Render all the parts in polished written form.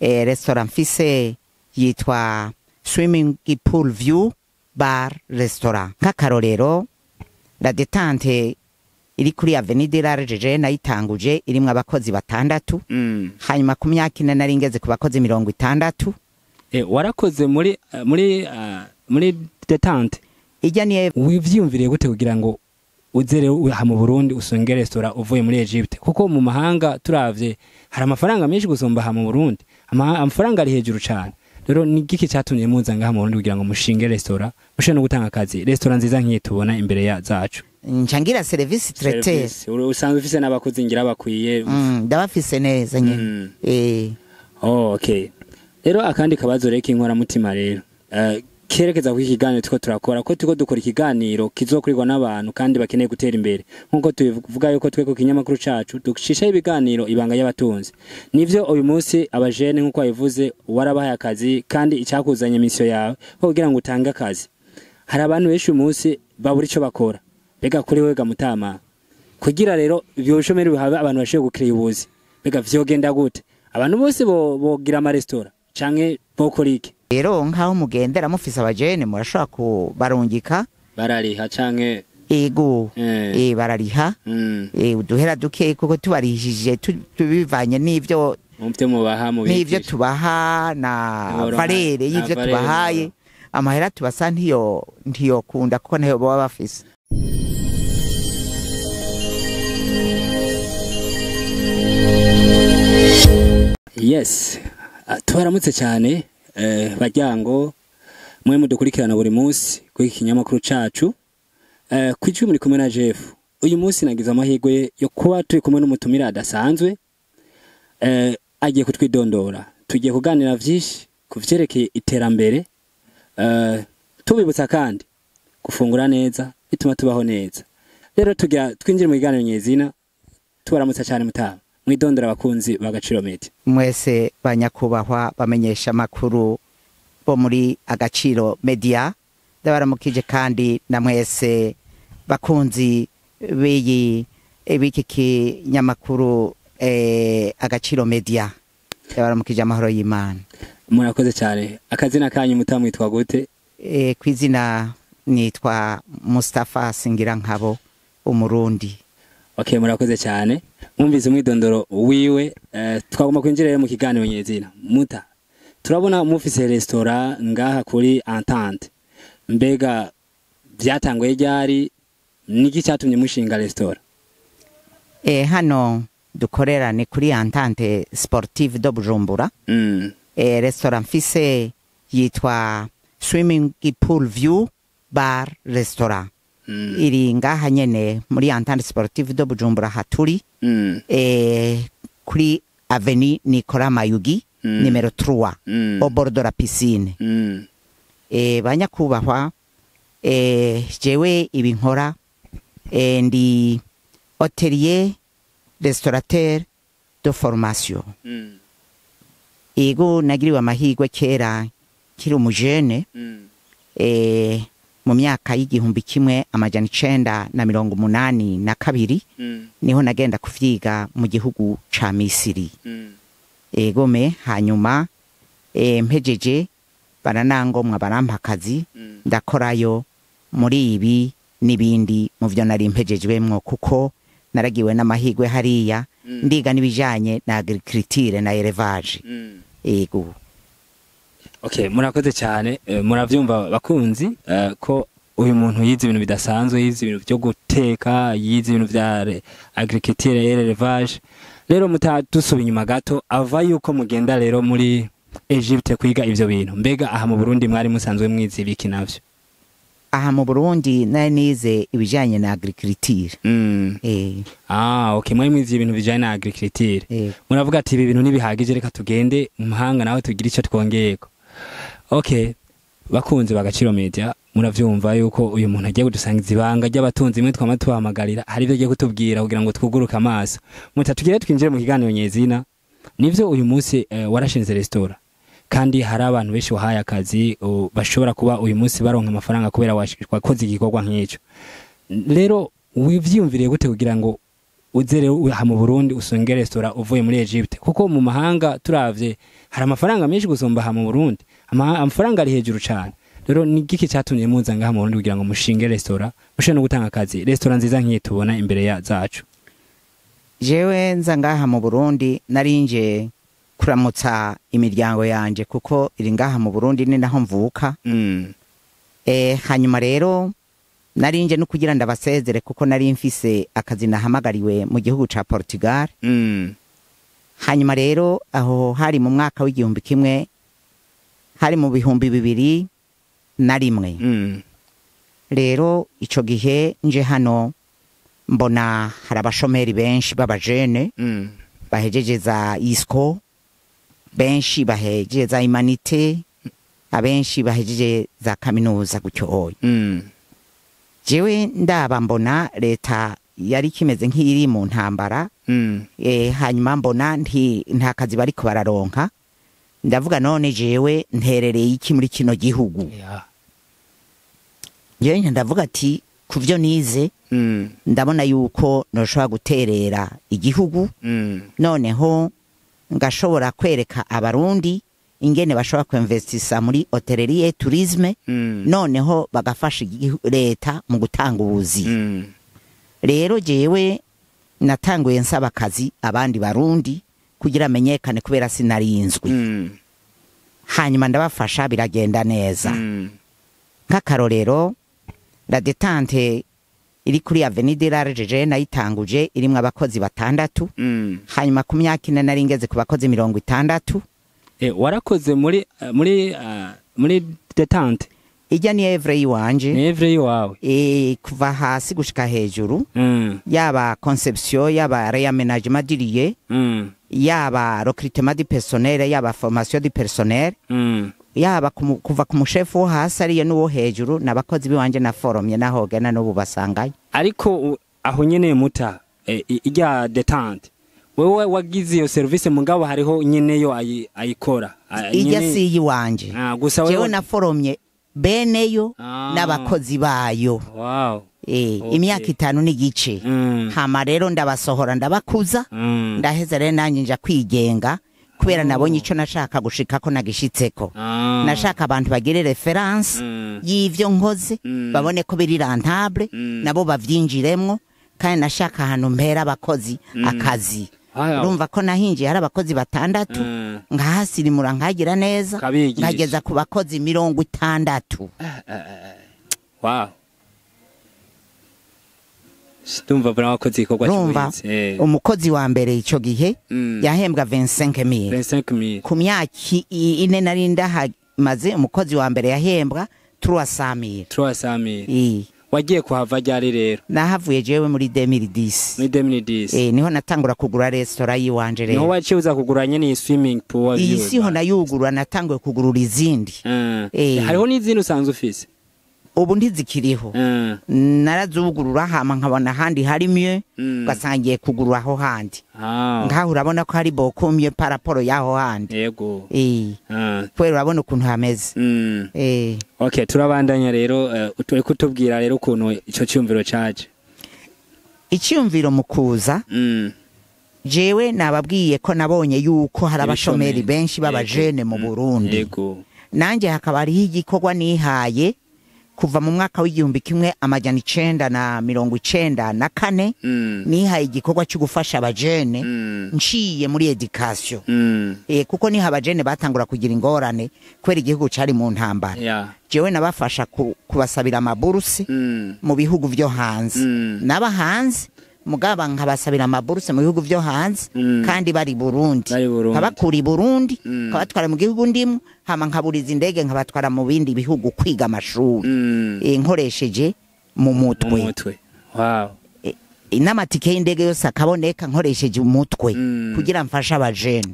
Restaurant mfise yitwa Swimming Pool View Bar Restaurant. Nk'akarorero, La Détente iri kuri Avenue de l'Arge nayitanguje irimwo abakozi 6. Hanyuma ku myaka 4 nari ngeze ku bakozi 60. Warakoze muri Détente. Ijya ni Wivyumviriye gute kugira ngo uzere aha mu Burundi usonge restaurant uvuye muri Egypte? Kuko mu mahanga turavye hari amafaranga menshi gusumba aha mu Burundi. Amafaranga ari hejuru cyane. Rero ni giki cyatumye muza ngaha mu Burundi kugira ngo mushinge restaurant, mushobore no gutanga akazi, restaurant nziza nk'iyi tubona imbere ya zacu? Ncangira service traiteur. Service. Usanzwe ufise n'abakozi ngira bakwiye. Ndabafise neza nyene. Oh, okay. Rero akandi kabazo reka inkora mutima rero. Kerekeza ku ikiganiro tuko turakora, ko tuko dukora ikiganiro kizokurirwa n'abantu kandi bakeneye gutera imbere. Nkuko tubivuga yuko twe ku kinyamakuru cacu ducisha ibiganiro ibanga y'abatunzi. Nivyo uyu munsi abajene nkuko wabivuze warabahaye akazi, kandi icyakuzanye mission yawe ko kugira ngo utange akazi. Hari abantu benshi uyu munsi babura ico bakora. Bega kuri wewe gamutama. Kugira rero ibyo bushomeri buhabe abantu bashoboye gukira ubuzi. Bega vyogenda gute? Abantu bose bogira ama restaurant canke bokora iki? Rero nkaho mugendera mufise abajene murashobora kubarungika. Barariha canke? Ego. Barariha. Uduhera duke kuko tubarihije tubivanye n'ivyo muvyo mubaha mu n'ivyo bigisha. tubaha na Niboro valere na y'ivyo valere tubahaye. niboro. Amahera tubasa ntiyo kunda kuko ntayo baba bafise. Yes. Tubaramutse cyane baryango mwe mudukurikirana buri munsi kuri iki kinyamakuru cacu. Kwijwi muri kumwe na Jeff. Uyu munsi nagize amahirwe yo kuba turi kumwe n'umutumira adasanzwe. Agiye kutwidondora. Tugiye kuganira vyinshi kuvyerekeye iterambere. Tubibutsa kandi gufungura neza bituma tubaho neza. Rero tugira twinjire mu kiganiro nyezina. Tubaramutsa cyane mutama. Mwidondora abakunzi ba Agaciro Media. Mwese banyakubahwa bamenyesha makuru bo muri Agaciro Media, ndabaramukije kandi na mwese bakunzi b'iyi b'iki kinyamakuru Agaciro Media, ndabaramukije amahoro y'Imana. Murakoze cyane. Akazina kanyu mutamwitwa gute? Kwizina nitwa Mustafa Singirankabo, Umurundi. Okay, murakoze cyane. Mwumvise umwidondoro wiwe, twagomba kwinjira rero mu kiganiro nyezina. Muta, turabona mufise restaurant ngaha kuri Entente. Mbega byatanguye ryari? Niki cyatumye mushinga restaurant? Hano dukorera ni kuri Entente Sportive de Bujumbura. Restaurant mfise yitwa Swimming Pool View Bar Restaurant. Iri ngaha nyene muri Entente Sportive de Bujumbura haturi. Kuri Avenue Nicolas Mayugi, numero 3, au bord de la piscine. Banyakubahwa, jewe ibi nkora, ndi hôtelier restaurateur de formation. Ego, nagiriwe amahirwe kera kiri umujene, mu myaka y'1982 niho nagenda kuvyiga mu gihugu ca Misiri. Egome, hanyuma mpejeje baranangomwa barampa akazi, ndakorayo muri ibi n'ibindi mu vyo nari mpejejwemwo, kuko naragiwe n'amahirwe hariya, ndiga n'ibijanye na agriculture na élevage. Ego. Okay, murakoze cyane. Muravyumva bakunzi, ko uyu muntu yize ibintu bidasanzwe, yize ibintu byo guteka, yize ibintu vya agriculture et élevage. Rero mutadusuba inyuma gato, ava yuko mugenda rero muri Egypte kwiga ivyo bintu. Mbega aha mu Burundi mwari musanzwe mwize ibiki navyo? Aha mu Burundi nari nize ibijanye na agriculture. Ah, okay, mwari mwize ibintu bijanye na agriculture. Muravuga ati ibi bintu ntibihagije, reka tugende mu mahanga nawe tugire ico twongeyeko. Okay, bakunze bagaciro Media, muravyumva yuko uyu muntu agiye kudusangiza ibanga ry'abatunzi imwe twama tubahamagarira, hari ivyo agiye kutubwira kugira ngo twuguruke amaso. Mutatugire twinjire mu kiganiro nyezina. Nivyo uyu munsi warashinze restaurant, kandi hari abantu benshi wahaye akazi, bashobora kuba uyu munsi baronka amafaranga kubera wakoze igikorwa nk'ico. Rero wivyiyumviriye gute kugira ngo Uze rero aha mu Burundi usunge restaurant uvuye muri Egypte, kuko mu mahanga turavye hari amafaranga menshi gusumba aha mu Burundi. Amafaranga ari hejuru cane. Rero ni giki catumye muza ngaha mu Burundi kugira ngo mushinge restaurant, mushobore no gutanga akazi, restaurant nziza nk'iyi tubona imbere ya zacu? Jewe nza ngaha mu Burundi narinje kuramutsa imiryango yanje, kuko iri ngaha mu Burundi, ni naho mvuka. Hanyuma rero narinje no kugira ndabasezere, kuko nari mfise akazi nahamagariwe mu gihugu ca Portugal. Hanyuma rero aho hari mu mwaka w'igihumbi kimwe, hari mu 2001. Rero ico gihe nje hano mbona hari abashomeri benshi b'abajene bahejeje za ISCO, benshi bahejeje za humanités, abenshi bahejeje za kaminuza gutyo oya. Jewe ndaba mbona leta yari kimeze nk'iri mu ntambara. Hanyuma mbona nta kazi bariko bararonka. Ndavuga, none jewe nterereye iki muri kino gihugu? Jewe ndavuga ati kuvyo nize, ndabona yuko noshobora guterera igihugu, noneho ngashobora kwereka Abarundi ingene bashobora kuinvestisa muri hôtellerie, tourisme, noneho bagafasha leta mu gutanga ubuzi. Rero jewe natanguye nsaba akazi abandi Barundi kugira amenyekane, kubera sinarinzwi. Hanyuma ndabafasha, biragenda neza. Nk'akarorero, La Détente iri kuri Avenue de l'Arge nayitanguje irimwo abakozi 6. Hanyuma ku myaka 4 nari ngeze ku bakozi 60. Warakoze muri Détente? Ijya ni œuvre yiwanje. Ni œuvre yiwawe? Kuva hasi gushika hejuru, yaba conception, yaba réaménagement du lieu, yaba recrutement du personnel, yaba formation du personnel, yaba kuva ku mushefu wo hasi ariyo n'uwo hejuru, n'abakozi biwanje naforomye, nahogena n'ubu basangayo. Ariko aho nyene muta ijya Détente, wewe wagize iyo service, mugabo hariho nyeneyo ayikora. Ijya si iyiwanje. Ah, gusa Jewe wewe naforomye beneyo n'abakozi bayo. Imyaka 5 n'igice. Hama rero ndabasohora, ndabakuza. Ndaheza rero nanjye nja kwigenga, kubera nabonye ico nashaka gushikako nagishitseko. Nashaka abantu bagire référence y'ivyo nkoze, babone ko biri rentable, nabo bavyinjiremwo. Kandi nashaka ahantu mpera abakozi akazi. Urumva ko nahinjiye hari abakozi 6, nkahasirimura, nkagira neza, Kabigisha. nkageza ku bakozi 60. Wow, ndumva bura wakoze igikorwa Urumva, cy'ubuhinzi. Umukozi wa mbere ico gihe yahembwa 25,000. 25,000. Ku myaka 4 nari ndahamaze, umukozi wa mbere yahembwa 300,000. 300,000. Eh. Wagiye kuhava ryari rero? Nahavuye jewe muri 2010. Muri 2010. Niho natangura kugura resitora yiwanje. Niho Rero waciye uza kugura nyene iyi swimming pool? Iyi siho nayugurura, natanguye kugurura izindi. Hariho n'izindi usanzwe ufise? Ubu ntizikiriho. Narazugurura, hama nkabona ahandi hari mieux, ugasanga ngiye kugurura aho handi. Nkaho urabona ko hari beaucoup mieux par rapport y'aho handi. Kubera urabona ukuntu hameze. Okay, turabandanya rero. Turi kutubwira rero ukuntu ico cyumviro caje. Icyumviro mu kuza, jewe nababwiye ko nabonye yuko hari abashomeri Ibishomeri. benshi b'abajene mu Burundi. Nanjye hakaba hariho igikorwa nihaye kuva mu mwaka w'1994. Nihaye igikorwa cyo gufasha abajene nciye muri éducation, kuko niho abajene batangura kugira ingorane kubera igihugu cari mu ntambara. Jewe nabafasha kubasabira amaburuse mu bihugu vyo hanze. Naba hanze, mugaba nkabasabira amaburuse mu bihugu vyo hanze, kandi bari Burundi. Bari Burundi. Nkabakura i Burundi, nkabatwara mu gihugu ndimo, hama nkaburiza indege, nkabatwara mu bindi bihugu kwiga amashuri, nkoresheje mu Mu mutwe. mutwe. Wow. N'amatike y'indege yose akaboneka nkoresheje umutwe, kugira mfashe abajene.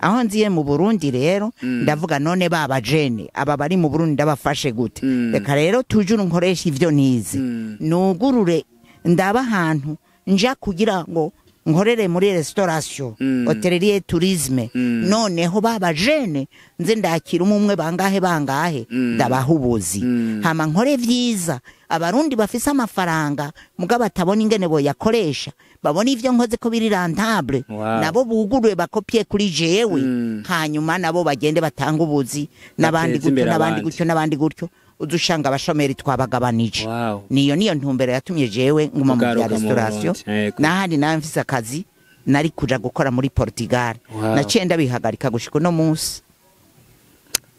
Aho nziye mu Burundi rero, ndavuga, none ba bajene aba bari mu Burundi ndabafashe gute? Reka rero tujure nkoresha ivyo nize, nugurure, ndaba ahantu nja kugira ngo nkorere muri restauration, hôtellerie, tourisme, noneho ba bajene nze ndakira umwe, bangahe bangahe, ndabaha ubuzi, hama nkore vyiza. Abarundi bafise amafaranga mugabo batabona ingene boyakoresha, babona ivyo nkoze ko biri rentable, nabo buguruye bakopye kuri jewe, hanyuma nabo bagende batanga ubuzi n'abandi Bateze gutyo, imbere n'abandi abandi. gutyo, n'abandi gutyo, uzushanga abashomeri twabagabanije. Niyo ntumbero yatumye jewe nguma mu bya Kugaruka mu restauration. Burundi. Yego. N'ahandi nawe mfise akazi nari kuja gukora muri Portugal, naciye ndabihagarika gushika uno munsi.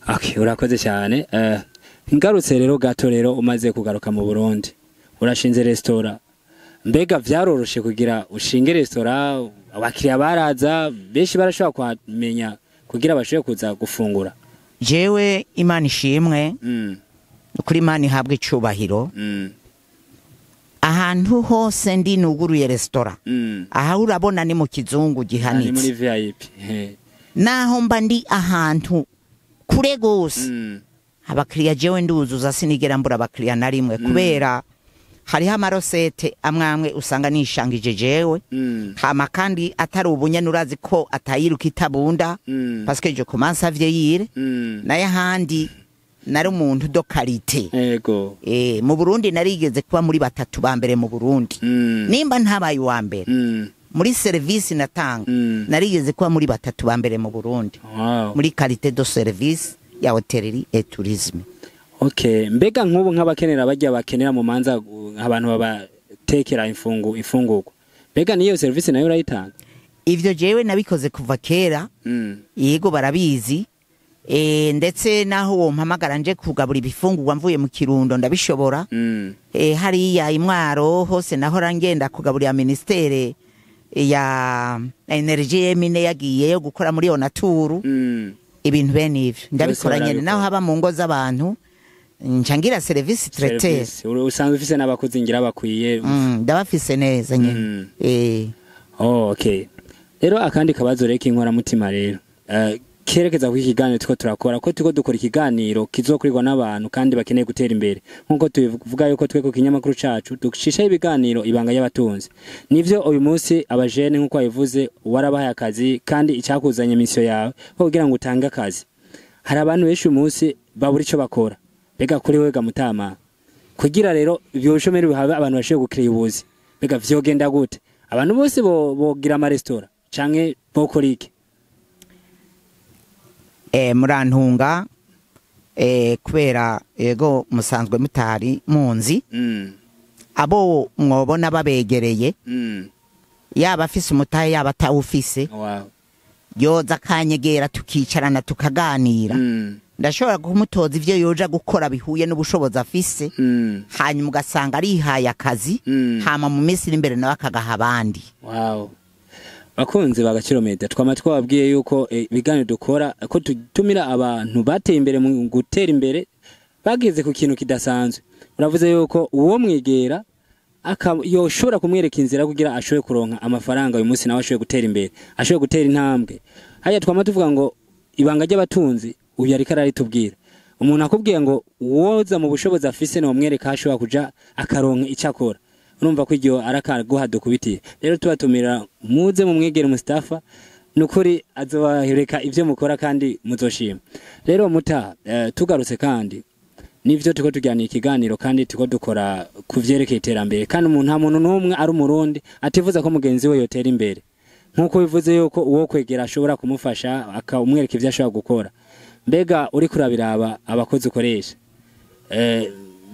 Okay, urakoze cyane. Ngarutse rero gato rero, umaze kugaruka mu Burundi, urashinze restaurant. Mbega vyaroroshe kugira ushinge restaurant? Abakiriya baraza benshi, barashobora kuhamenya kugira bashobore kuza gufungura? Jewe Imana ishimwe, kuri Imana ihabwa icubahiro, ahantu hose ndi nuguruye restaurant, aha urabona ni mu kizungu Ni muri gihanitse, VIP. He. Naho mba ndi ahantu kure gose, abakiriya jewe nduzuza, sinigera mbura abakiriya na rimwe, kubera hariho ama recettes amwe amwe usanga nishangije jewe. Hama kandi atari ubunyene, urazi ko atayiruka itabunda, parce que je commence à vieillir, naye ahandi nari umuntu de qualité. Mu Burundi narigeze kuba muri batatu ba mbere mu Burundi, nimba ntabaye uwa mbere muri service natanga. Narigeze kuba muri batatu ba mbere mu Burundi muri qualité de service ya hôtellerie et tourisme. Okay, mbega nk'ubu nk'abakenera bajya bakenera mu manza, abantu babatekera imfungurwa, mbega niyo service nayo urayitanga? Ivyo jewe nabikoze kuva kera. Yego, barabizi. Ndetse naho wompamagara nje kugabura ibifungurwa mvuye mu Kirundo, ndabishobora. Hariya imwaro hose nahora ngenda kugaburira ministère ya énergie, mine yagiyeyo gukora muri Onaturu. Ibintu bene ivyo ndabikora nyene. Barabikora. Naho haba mu ngo z'abantu, nca ngira service traiteur. Service. Usanzwe ufise n'abakozi ngira bakwiye? Ndabafise neza nyene. Oh, okay. Rero akandi kabazo rero k'inkoramutima rero, kerekeza ku ikiganiro turiko turakora, ko turiko dukora ikiganiro kizokorerwa n'abantu kandi bakeneye gutera imbere, nk'uko tubivuga yuko twe ku kinyamakuru cacu dushishaho ibiganiro Ibanga y'Abatunzi. Nivyo, uyu munsi abajene, nk'uko wabivuze, warabahaye akazi, kandi icyakuzanye mission yawe ko kugira ngo utange akazi. Hari abantu benshi uyu munsi babura ico bakora. Mbega kuri wewe gamutama, kugira rero ibyo bushomeri buhabe, abantu bashoboye gukira ubuzi, mbega vyogenda gute? Abantu bose bogira amaresitora canke bokora iki? Murantunga, kubera yego musanzwe mutari munzi, abo mwobona babegereye, yaba afise umutahe, yaba atawufise, yoza akanyegera tukicarana tukaganira. Ndashobora kumutoza ivyo yoja gukora bihuye n'ubushobozi afise, hanyuma ugasanga arihaye akazi, hama mu minsi iri imbere nawe akagaha abandi. Wow. Bakunzi ba Gaciro Media, twama twababwiye yuko ibiganiro dukora ko tutumira abantu bateye imbere mu gutera imbere, bageze ku kintu kidasanzwe. Uravuze yuko uwo mwegera yoshobora kumwereka inzira kugira ashobore kuronka amafaranga uyu munsi, nawe ashobore gutera imbere, ashobore gutera intambwe. Haya twama tuvuga ngo Ibanga ry'Abatunzi, uyu ariko araritubwira. Umuntu akubwiye ngo woza mu bushobozi afise no mwereka aho ashobora kuja akaronka icyo akora, urumva ko iryo arakaguha dukubitiye. Rero tubatumira muze mu mwegere Mustafa, nukuri azobahereka ivyo mukora kandi muzoshima. Rero muta, tugarutse kandi nivyo turiko tujyana ikiganiro kandi turiko dukora ku vyerekeye iterambere, kandi umuntu, nta muntu n'umwe ari umurundi atifuza ko mugenzi we yotera imbere, nk'uko bivuze yuko uwo kwegera ashobora kumufasha akamwereka ivyo ashobora gukora. Mbega uriko urabiraba abakozi ukoresha,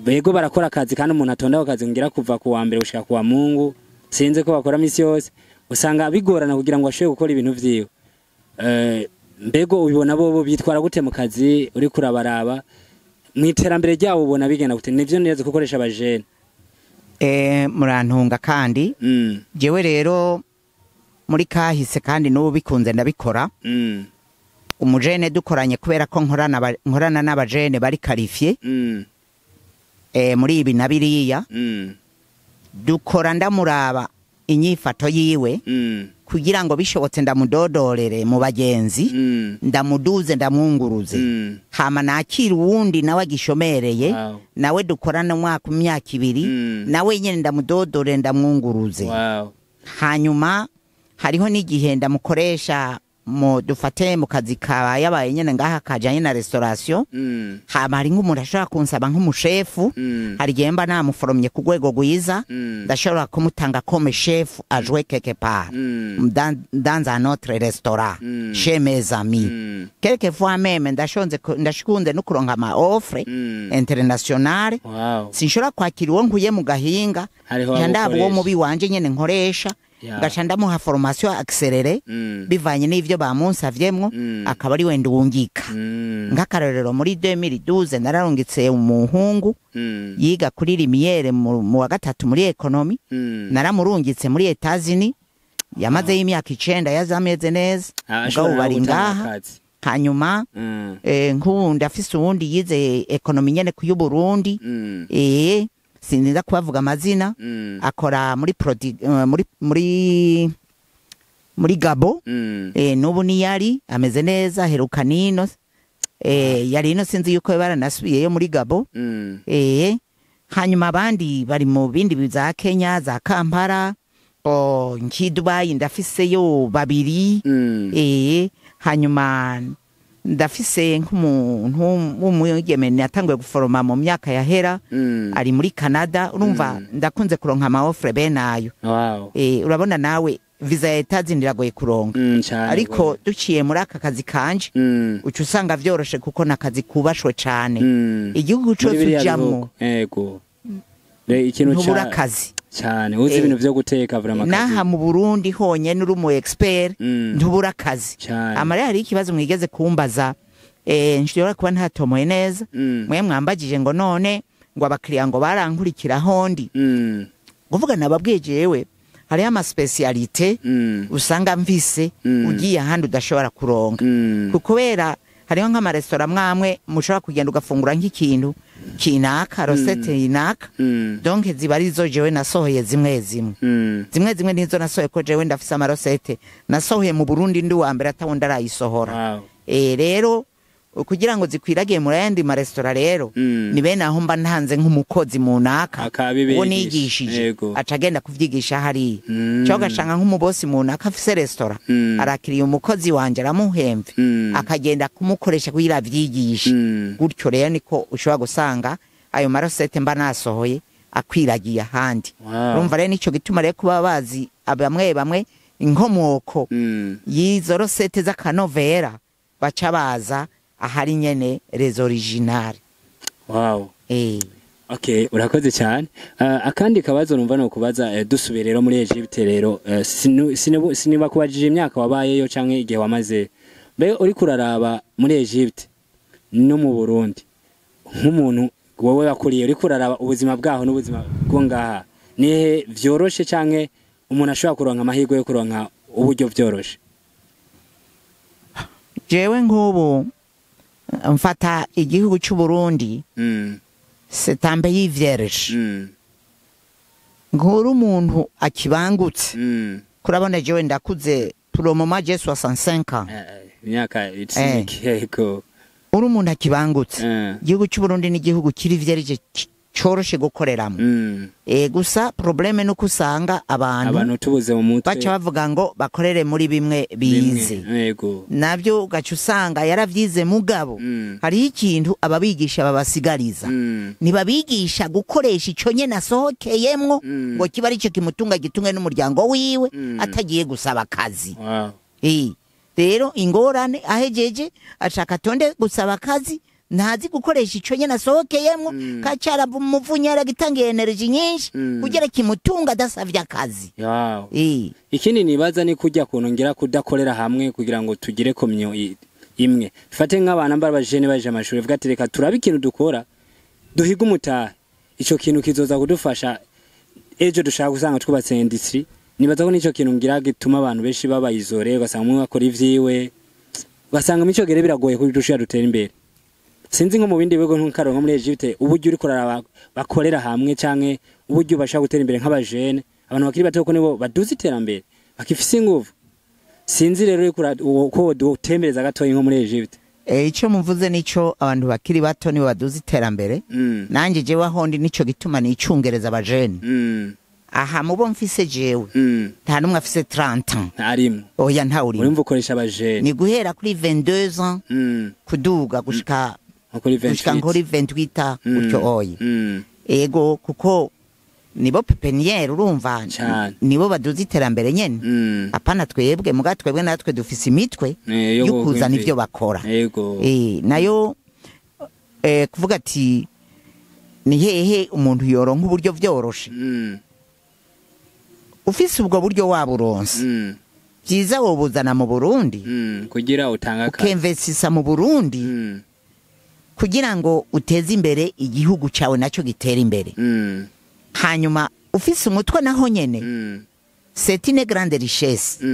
bego barakora akazi, kandi umuntu atonda akazi ngira kuva ku wa mbere gushika ku wa Mungu, sinzi ko bakora misi yose, usanga bigorana kugira ngo ashobore gukora ibintu vyiwe. Mbego ubibona bobo bitwara gute mu kazi? Uriko urabaraba mu iterambere ryabo, ubona bigenda gute? Nivyo neza gukoresha abajene? Murantunga kandi. Jewe rero muri kahise, kandi n'ubu bikunze ndabikora, umujene dukoranye, kubera ko nkorana n'abajene bari qualifiés muri ibi na biriya, dukora ndamuraba inyifato yiwe, kugira ngo bishobotse ndamudodorere mu bagenzi, ndamuduze, ndamwunguruze, hama nakira uwundi nawe agishomereye, nawe dukorana umwaka, imyaka 2, nawe nyene ndamudodore, ndamwunguruze. Hanyuma hariho n'igihe ndamukoresha Mu dufate mu kazi kabayabaye nyene ngaha kajanye na restauration, hama hari nk'umuntu ashobora kunsaba nk'umushefu, hari igihe mba namuforomye ku rwego rwiza, ndashobora kumutanga comme chef à jouer quelque part dans un autre restaurant chez mes amis. Quelquefois même ndashikunze no kuronka ama offre internationale. Sinshobora kwakira uwo nkuye mu gahinga. Hariho nca abo ndaba uwo ukoresha. Mubi wanje nyene nkoresha, ngaca ndamuha formation accélérée bivanye n'ivyo bamunsavyemwo, akaba ari we ndungika. Nk'akarorero, muri 2012 nararungitse umuhungu yiga kuri Lumière mu wa gatatu muri économie. Naramurungitse muri Etats-Unis, yamazeyo imyaka 9, yaza ameze neza. Ah, mugabo ashobora bari nawe gutanga ngaha. akazi. Hanyuma nk'ubu ndafise uwundi yize économie nyene ku y'Uburundi. Sinza kubavuga amazina. Akora muri muri Gabo. N'ubu niyari ameze neza, aheruka nino, yari ino, sinzi yuko baranasubiyeyo muri Gabo. Hanyuma abandi bari mu bindi za Kenya, za Kampala, nki Dubai ndafiseyo babiri. Hanyuma ndafise nk'umuntu w'umwigeme yatanguye guforoma mu myaka yahera, ari muri Canada. Urumva ndakunze kuronka ama offre bene ayo. Urabona nawe visa ya Etats-Unis iragoye kuronka, Cyane ariko gose. duciye muri aka kazi kanje, uca usanga vyoroshe kuko nakazi kubashwe cane. Igihugu Muri cose biriya ujamwo, bihugu. Ego. Ikintu ntubura akazi. Cyane uzi ibintu vyo guteka vraiment akazi. N'aha mu Burundi honyene uri umu expert, ntubura akazi. Amarira, hari ikibazo mwigeze kumbaza, nshobora kuba ntatomoye neza. Mwe mwambagije ngo none ngo abakiriya ngo barankurikira hondi. Kuvuga nababwiye, jewe hariho ama spécialité usanga mvise, ugiye ahandi udashobora kuronka. Kubera hariho nk'amaresitora mwamwe mushobora kugenda ugafungura nk'ikintu kinaka, recette inaka. Donc ziba arizo jewe nasohoye zimwe zimwe. Zimwe zimwe nizo nasohoye, ko jewe ndafise ama recettes nasohoye mu Burundi, ndi uwa mbere, atawundi arayisohora. Rero kugira ngo zikwiragiye muri ayandi maresitora rero, ni bene aho mba ntanze nk'umukozi munaka Akabibigisha. uwo nigishije, aca agenda kuvyigisha hariya, cyangwa ugasanga nk'umubosi munaka afise resitora, arakiriye umukozi wanje, aramuhemve, akagenda kumukoresha kugira avyigishe. Gutyo rero niko ushobora gusanga ayo ma recettes mba nasohoye akwiragiye ahandi. Urumva rero nico gituma rero kuba bazi bamwe bamwe inkomoko y'izo recettes z'akanovera, baca baza ahari nyene les originales. Okay, urakoze cyane. Akandi kabazo numva no kubaza, dusubiye rero muri Egypte rero, siniba kubajije imyaka wabayeyo canke igihe wamaze. Mbe uri kuraraba muri Egypte no mu Burundi, nk'umuntu wowe wakuriye, uri kuraraba ubuzima bwaho n'ubuzima bwo ngaha, nihe vyoroshe canke umuntu ashobora kuronka amahirwe yo kuronka uburyo vyoroshe? Jewe nk'ubu mfata igihugu cy'u Burundi, c'est un pays vierge. Nkuru umuntu akibangutse, kurabona jewe ndakuze, pour le moment j'ai 65 ans. Imyaka itsiniki, yego. Uri umuntu akibangutse, igihugu cy'u Burundi ni igihugu kiri vierge, coroshe gukoreramo. Gusa problème nuko usanga abantu Abantu tubuze mu mutwe. baca bavuga ngo bakorere muri bimwe bize. Bimwe, yego. Nabyo ugaca usanga yaravyize, mugabo hariho ikintu ababigisha babasigariza. Ntibabigisha gukoresha ico nyene asohokeyemwo, ngo kiba arico kimutunga, gitunge n'umuryango wiwe, atagiye gusaba akazi. Rero ingorane, ahejeje ashaka atonde gusaba akazi, ntazi gukoresha ico nyene asohokeyemwo, kacara umuvunya, yaragitangiye énergie nyinshi kugira kimutunga adasavye akazi. Ikindi nibaza ni kujya kuntu ngira kudakorera hamwe kugira ngo tugire komyo imwe. Fate nk'abana mbara bajene baje amashuri, vuga ati reka turabe ikintu dukora, duhiga umutahe, ico kintu kizoza kudufasha ejo dushaka gusanga twubatse industry. Nibaza ko nico kintu ngira gituma abantu benshi baba isolé, ugasanga umwe akora ivyiwe, ugasanga mico gere biragoye kuri dushira dutera imbere. Sinzi nko mu bindi bihugu, nk'akaroro nko muri Egypte, uburyo uri kurara bakorera hamwe canke uburyo bashaka gutera imbere nk'abajene, abantu bakiri bato, ko nibo baduza iterambere, bakifise inguvu. Sinzi rero uriko ko dutembereza gatoyi nko muri Egypte. Ico muvuze nico, abantu bakiri bato nibo baduza iterambere. Nanje jewe aho ndi nico gituma nicungereza abajene. Aha mubo mfise jewe nta n'umwe afise 30 ans. Ntarimwo. Oya, ntawurimo. Urumva ukoresha abajene. Ni guhera kuri 22 ans kuduga gushika nko kuri gushika 28. Nkori 28 ans gutyo oye. Ego, kuko nibo pépinière, urumva? Cane. Nibo baduza iterambere nyene. Apana twebwe, muga twebwe natwe dufise imitwe yo yo kuzana kwiyumvira. ivyo bakora. Nayo kuvuga ati ni hehe umuntu yoronka uburyo vyoroshe, ufise ubwo buryo waba uronse, vyiza wobuzana mu Burundi, Kugira utanga akazi. Ukemvesisa mu Burundi kugira ngo uteze imbere igihugu cawe, nacyo gitere imbere. Hanyuma ufise umutwe naho nyene, c'est une grande richesse.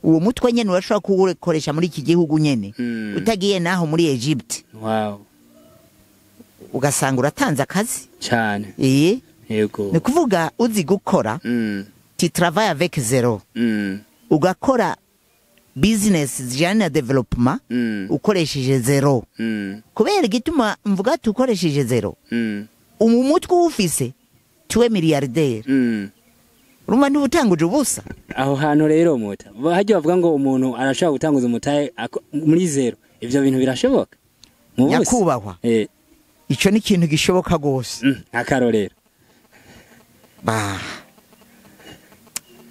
Uwo mutwe nyene urashobora kuwukoresha muri iki gihugu nyene, utagiye naho muri Egypte, ugasanga uratanze akazi. Cane. Ni kuvuga uzi gukora, tu travailles avec zéro, ugakora business zijyanye na développement ukoresheje zéro. Kubera igituma mvuga ati ukoresheje zéro, umu mutwe uwufise, tu es milliardaire. Urumva ntubutanguje ubusa. Aho hantu rero muta hajya bavuga ngo umuntu arashobora gutanguza umutahe muri zéro, ivyo bintu birashoboka mu busa? Nyakubahwa, ico ni ikintu gishoboka rwose. Akarorero? Bah,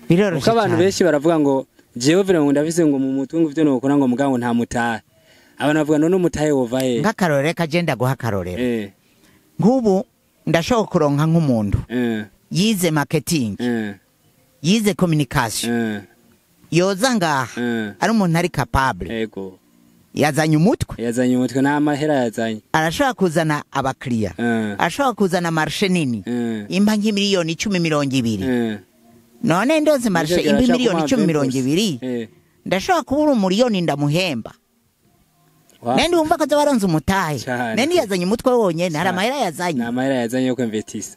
biroroshe Kuko abantu cyane. benshi baravuga ngo jewe vire ngo ndafise ngo mu mutwe ngo ivyo nokora, ngo mugabo nta mutahe. Abantu bavuga none umutahe wova he? Nk'akarorero, kagenda guha akarorero. Nk'ubu ndashobora kuronka nk'umuntu yize marketing, yize communication, yoza ngaha, ari umuntu ari capable, yazanye umutwe. Yazanye umutwe, nta mahera yazanye. Arashobora kuzana abakiriya, arashobora kuzana marché nini, impa nk'imiliyoni 10, 20. None ndoze marché Ivyo impa birashaka miliyoni kumuha 10, 20%. 20, ndashobora kubura umuriyoni ndamuhemba. Nende wumva ko azoba umutahe. Cane. Nende yazanye umutwe wonyene, hari Cane. amahera yazanye. Nta mahera yazanye yo kwinvestisa.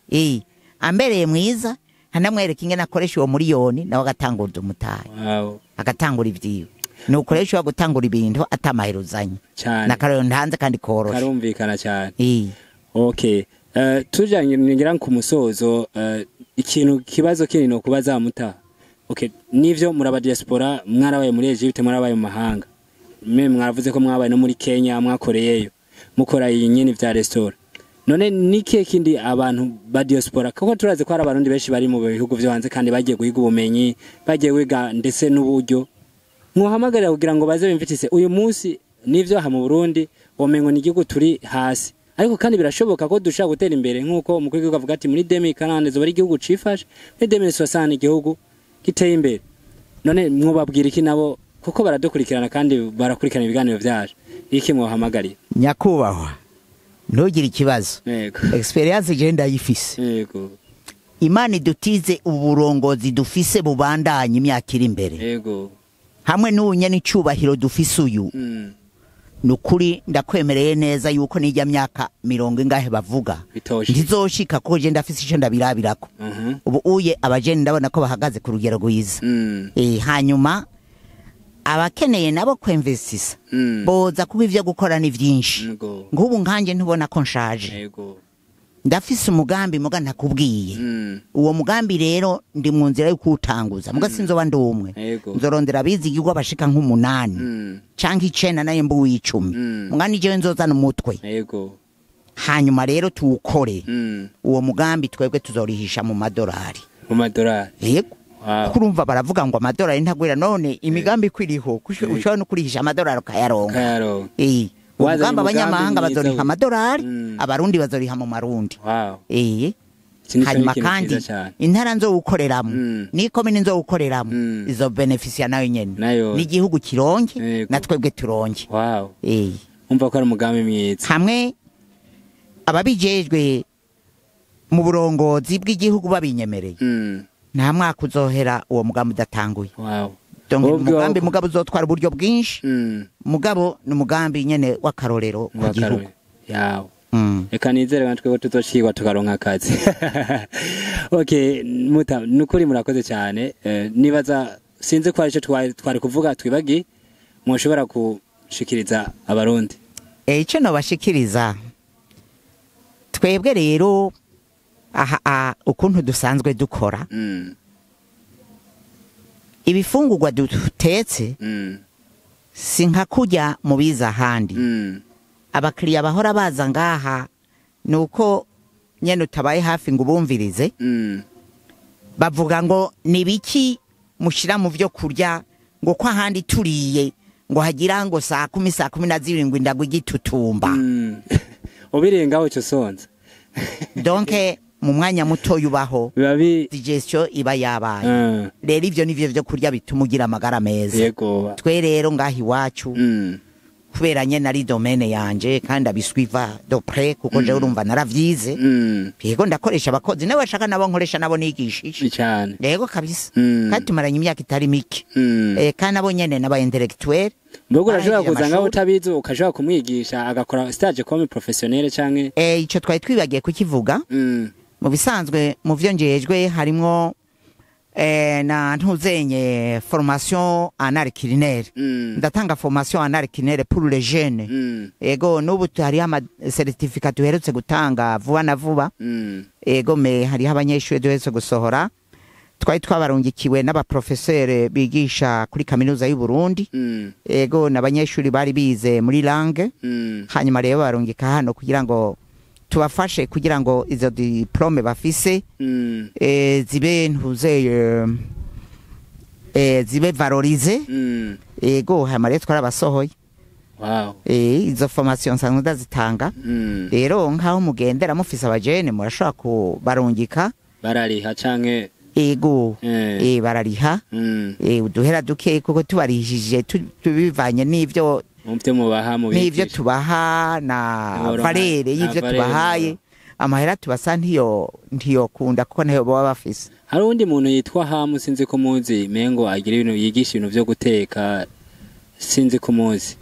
Ambereye mwiza, nkanamwereka ingene akoresha uwo muriyoni, nawe agatangura umutahe, agatangura ivyiwe. Ni ukoresha ushobora gutangura ibintu atamahera uzanye. Nakarero ntanze kandi koroshe. Karumvikana cyane. Okay. Tujanye ngira ku musozo, ikintu kibazo kindi no kubaza muta. Okay, nivyo muraba diaspora, mwarabaye muri Egypte, mwarabaye mu mahanga. Mwe mwaravuze ko mwabaye no muri Kenya, mwakoreyeyo. Mukora iyi nyene vya restaurant. None nike kindi abantu ba diaspora, kuko turazi ko hari abarundi benshi bari mu bihugu vyo hanze kandi bagiye guhiga ubumenyi, bagiye wiga ndetse n'uburyo. Muhamagarira kugira ngo baze bimvitise uyu munsi. Nivyo, aha mu Burundi womengo ni igihugu turi hasi, ariko kandi birashoboka ko dushobora gutera imbere, nk'uko umukuru w'igihugu avuga ati muri 2040 zoba ari igihugu cifashe, muri 2060 igihugu giteye imbere. None mwobabwira iki nabo, kuko baradukurikirana kandi barakurikirana ibiganiro vyacu? Iki mwohamagarira? Nyakubahwa, ntugire ikibazo. Expérience je ndayifise. Imana idutize uburongozi dufise bubandanye imyaka iri imbere, hamwe n'ubu n'icubahiro dufise uyu. Ni ukuri ndakwemereye neza yuko nijya myaka mirongo ingahe bavuga Bitoshe. ntizoshika, kuko je ndafise ico ndabirabirako. Ubu uye abajene ndabona ko bahagaze ku rugero rwiza. Hanyuma abakeneye nabo kwemvesisa boza, kuba ivyo gukora ni vyinshi. Nk'ubu nkanje ntubona ko nshaje? Ndafise umugambi, muga ntakubwiye. Uwo mugambi rero ndi mu nzira yo kuwutanguza, muga sinzoba ndi umwe. Nzorondera abizigirwa bashika nk'umunani canke 9, nayo mbu w'icumi. Muga ni jewe nzozana umutwe. Hanyuma rero tuwukore. Uwo mugambi twebwe tuzorihisha mu madolari. Mu madolari? Yego. Kuko urumva baravuga ngo amadolari ntagwira, none imigambi ikwiriho ushobora no kurihisha amadolari ukayaronka. Kayaronka. Uwo Wazanye mugambi umugambi abanyamahanga mwiza bazoriha we. amadolari, abarundi bazoriha mu marundi. Iki nico Hanyuma ni ikintu kandi cyiza cyane. intara nzowukoreramo n'ikomine nzowukoreramo izo benefisiya nayo nyene, Nayo. n'igihugu kironke, na twebwe turonke. Umva ko ari umugambi mwiza. Hamwe ababijejwe mu burongozi bw'igihugu babinyemereye, nta mwaka uzohera uwo mugambi udatanguye. Donc Wowe umugambi ubwawe- mugabo uzotwara uburyo bwinshi, mugabo ni umugambi nyene w'akarorero ku gihugu. W'akarorero. Yawe. Reka nizere natwe ko tuzoshirwa tukaronka akazi. Okay, muta, nukuri murakoze cyane. Nibaza sinzi ko aricyo twari kuvuga twibagi mushobora gushikiriza abarundi. Icyo nobashikiriza twebwe rero, Aha ukuntu dusanzwe dukora ibifungurwa dutetse si nka kurya mu biza ahandi. Abakiriya bahora baza ngaha ni uko nyene utabaye hafi ngo ubumvirize, bavuga ngo ni biki mushira mu vyo kurya, ngo ko ahandi turiye ngo hagira ngo saa 10 saa 12 indagwa igitutumba. Ubirengaho cyo sonza. Donc mu mwanya muto yubaho digestion iba yabaye. Rero ivyo nivyo vyo kurya bituma ugira amagara meza. Yego. Twe rero ngaha iwacu kubera nyene ari domaine yanje kandi abiswiva de près kuko je urumva naravyize. Yego ndakoresha abakozi nawe bashaka nabo nkoresha nabo nigishije cyane. Yego kabisa. Kandi tumaranye imyaka itari mike. Kandi nabo nyene n'aba intellectuel. Mbego urashobora kuza ngaho utabizi ukashobora kumwigisha agakora stage comme professionnel canke ico twari twibagiye kukivuga. Mu bisanzwe mu vyo njejwe harimwo na ntuzenye formation en art culinaire. Ndatanga formation en art culinaire pour les jeunes. Ego n'ubu hari ama certificat duherutse gutanga vuba na vuba. Ego me hari abanyeshuri duherutse gusohora twari twabarungikiwe n'abaprofesseur bigisha kuri kaminuza y'u Burundi. Ego n'abanyeshuri bari bize muri langue. Hanyuma rero barungika hano kugira ngo tubafashe kugira ngo izo diplome bafise zibe ntuzeye zibe valorize. Ego hanyuma rero twarabasohoye. Wow. Izo formation nsanzwe ndazitanga. Rero nkaho mugendera mufise abajene murashobora kubarungika. Barariha canke? Ego barariha. Uduhera duke kuko tubarihije tubivanye n'ivyo mubaha mu n'ivyo tubaha na valere y'ivyo tubahaye amahera tubasa ntiyo kunda kuko ntayo baba bafise. Hari undi muntu yitwa Hamu sinzi ko muzi mengo agira ibintu yigisha ibintu vyo guteka sinzi ko muzi.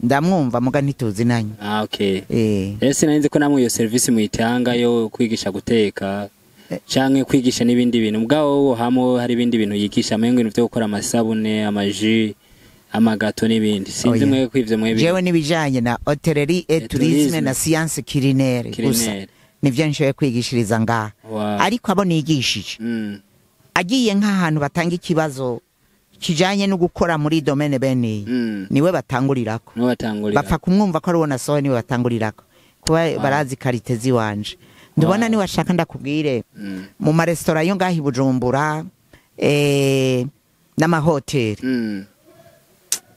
Ndamwumva muga ntituzi nanyu. Ah okay. Ese narinzi ko namwe iyo service muyitanga yo kwigisha guteka canke kwigisha n'ibindi bintu. Mugabo Hamu hari ibindi bintu yigisha mengo ibintu vyo gukora amasabune, amaji, amagato n'ibindi. Sinzi mwe kwivyo mwe. Jewe nibijanye na hôtellerie et tourisme na science culinaire gusa. Nivyo nshoye kwigishiriza ngaha. Ariko abo nigishije. Agiye nk'ahantu batanga ikibazo kijanye no gukora muri domaine bene niwe batangurirako. Bapfa kumwumva ko ari wona sohe niwe batangurirako. Kuba barazi karite ziwanje. Ndubona ni washaka ndakubwire mu ma restaurant yo ngahi Bujumbura n'amahoteli.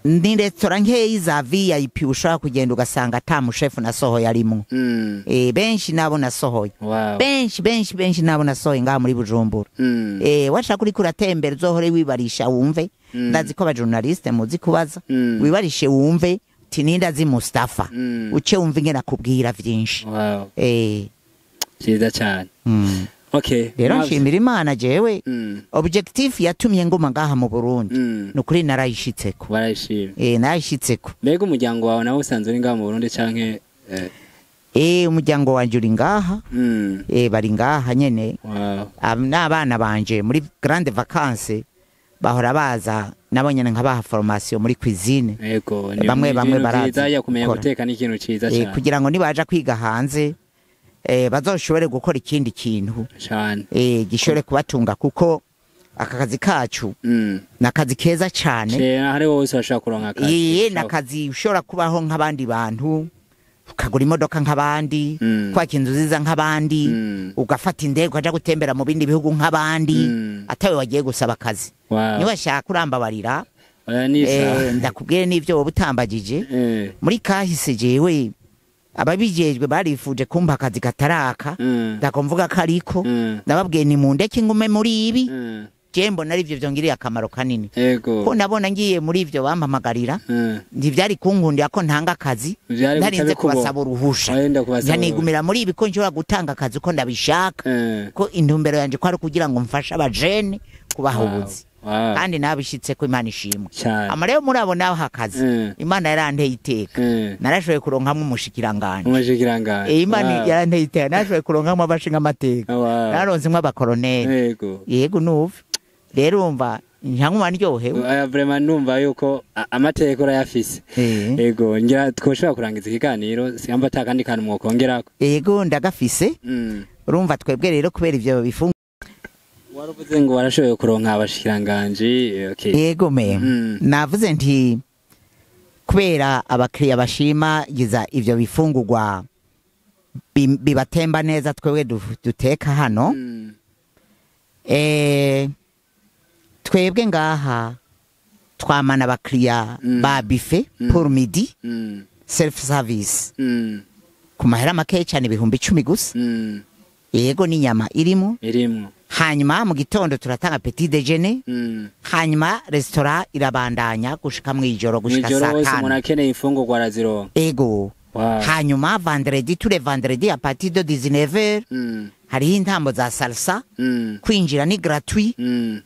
Ni restaurant nkeyi za VIP ushobora kugenda ugasanga ata mushefu nasohoye arimo. Benshi nabo nasohoye. Benshi nabo nasohoye ngaha muri Bujumbura. Washaka uri kuratembera uzohore wibarisha wumve. Ndazi ko aba journaliste muzi kubaza. Wibarishe wumve uti ninda zi Mustafa. Uce wumve ingena kubwira vyinshi. Cyiza cyane. Okay. Rero nshimira Imana jewe. Objectif yatumye nguma ngaha mu Burundi. Nukuri narayishitseko. Barayishimye. Narayishitseko. Mbega umuryango wawe nawe usanzwe uri ngaha mu Burundi canke umuryango wanje uri ngaha. Bari ngaha nyene. Wow. N'abana banje muri grande vacances bahora baza nabo nyene nkabaha formation muri cuisine. Yego, bamwe baraza kumenya guteka n'ikintu ciza cyane. Kugira ngo nibaja kwiga hanze bazoshobore gukora ikindi kintu cyane gishobore kubatunga kuko aka kazi kacu nakazi keza cyane. Hari wose bashaka kuronka akazi. Nakazi ushobora kubaho nk'abandi bantu, ukagura imodoka nk'abandi, kwaka inzu nziza nk'abandi, ugafata indege ukaja gutembera mu bindi bihugu nk'abandi, atawe wagiye gusaba akazi. Niba shaka urambabarira ndakubwire n'ivyo wowe utambagije. Muri kahise jewe ababijejwe barifuje kumpa akazi kataraka, ndakumvuga ko ariko ndababwiye ni mundeke ngume muri ibi. Je mbona ari ivyo vyongiriye akamaro kanini. Ko nabona ngiye muri ivyo bampamagarira ntivyari kunkundira ko ntanga akazi, narinze kubasaba uruhusha. Nganigumira muri ibi ko nshobora gutanga akazi ko ndabishaka, ko intumbero yanje ko ari kugira ngo mfashe abajene kubaha ubuzi. Kandi nabishitse ko Imana ishimwe. Amarero muri abo naho hakazi Imana yaranteye iteka. Narashoboye kuronkamwe umushikiranganje. Imana yaranteye iteka, narashoboye kuronkamwe abashinga amateka. Naronse mwe abakoroneri. Yego nuve. Rero umva Nkankuma ndyohewe. Aya vraiment numva yuko amateka urayafise. Ego, ngira twoshobora kurangiza ikiganiro siyamba ata kandi kantu mwokongerako. Ego, ndagafise. Urumva twebwe rero kubera ivyo bifungu Waravuze ngo warashoboye kuronka abashikiranganji, okay. Yego me. Navuze nti kubera abakiriya bashimagiza ivyo bifungurwa bibatemba neza twebwe duteka hano. Twebwe ngaha twamana abakiriya ba buffet pour midi, self service, ku mahera makeya cyane, 10,000 gusa. Yego, n'inyama irimo. Irimwo. Hanyuma mu gitondo turatanga petit déjeuner. Hanyuma restaurant irabandanya gushika mw'ijoro, gushika Mw'ijoro saa hose umuntu 5. akeneye imfungurwa arazironka. Ego. Hanyuma vendredi, tous les vendredis à partir de 19h, hariho intambo za salsa. Kwinjira ni gratuit.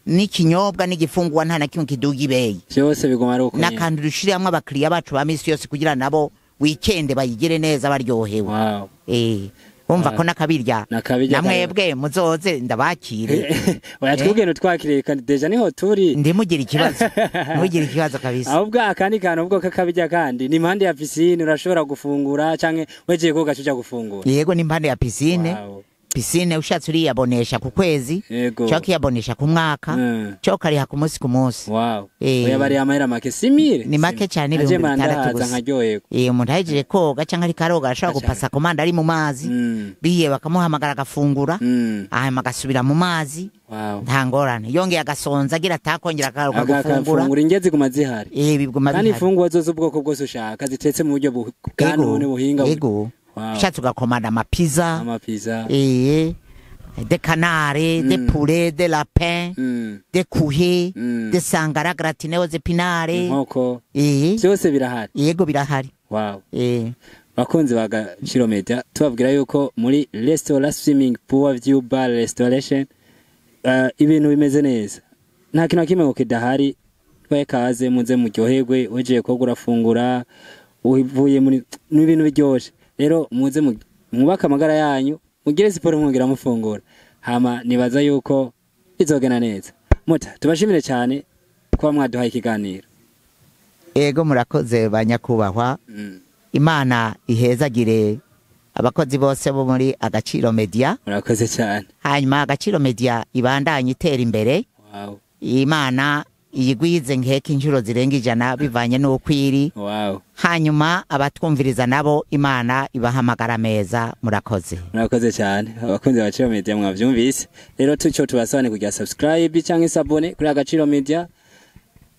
N'ikinyobwa n'igifungurwa nta na kimwe kiduga ibeyi. Vyose biguma ari uko nyene. N'akantu dushiriramwo abakiriya bacu ba misi yose kugira nabo weekend bayigire neza baryohewe. Wumva ko nakabirya. Nakabirya. Namwebwe muzoze ndabakire. Oya, twugenda twakiriye kandi déjà niho turi. Ndimugire ikibazo, ntimugire ikibazo kabisa. Ahubwo akandi kantu ubwo kakabirya kandi ni impande ya piscine, urashobora gufungura canke wegeye koga uja gufungura. Yego, ni impande ya piscine. Piscine ushatse uriyabonesha ku kwezi, cyangwa ukiyabonesha ku mwaka, cyangwa ukariha ku munsi ku munsi. Oya, bari amahera make, 6000. Ni make cyane, Naje 6000 mandahaza gusa. nkaryoherwa. Umuntu ahejeje koga cyangwa ariko aroga arashobora gupasa commande ari mu mazi. Biye bakamuhamagara agafungura, hanyuma agasubira mu mazi. Nta ngorane, yongeye agasonza agira atakongera akagaruka gufungura. Agafungura, indya ziguma zihari. Biguma Kandi bihari. imfungurwa zose ubwoko bwose ushaka zitetse mu buryo bwa none buhinga. Ushatse ugakomanda amapiza. Amapiza. De canard, de poulet, de lapin, de kuhe, de sangara gratiné aux épinards. Inkoko. Byose birahari. Yego, birahari. Bakunzi ba Gaciro Media, tubabwira yuko muri restaurant swimming pool view bar restoration ibintu bimeze neza, nta kintu na kimwe ngo kidahari. Twaye kaze muze muryoherwe, ugiye koga urafungura, uvuye muri ni ibintu biryoshe. Rero muze mwubake amagara yanyu, mugire siporo mwongera mufungura, hama nibaza yuko bizogenda neza. Muta tubashimire cyane kuba mwaduhaye ikiganiro. Ego, murakoze ba nyakubahwa. Imana ihezagire abakozi bose bo muri Agaciro Media. Murakoze cyane. Hanyuma Agaciro Media ibandanye itera imbere. Imana iyigwize nkeka inshuro zirenga 100 bivanye n'uko iri. Hanyuma abatwumviriza nabo Imana ibahamagara meza. Murakoze. Murakoze cyane. Abakunzi ba Agaciro Media, mwavyumvise rero, tuco tubasabane kugira subscribe cyangwa s'abonner kuri Agaciro Media.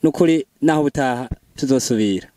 Nukuri naho butaha tuzosubira.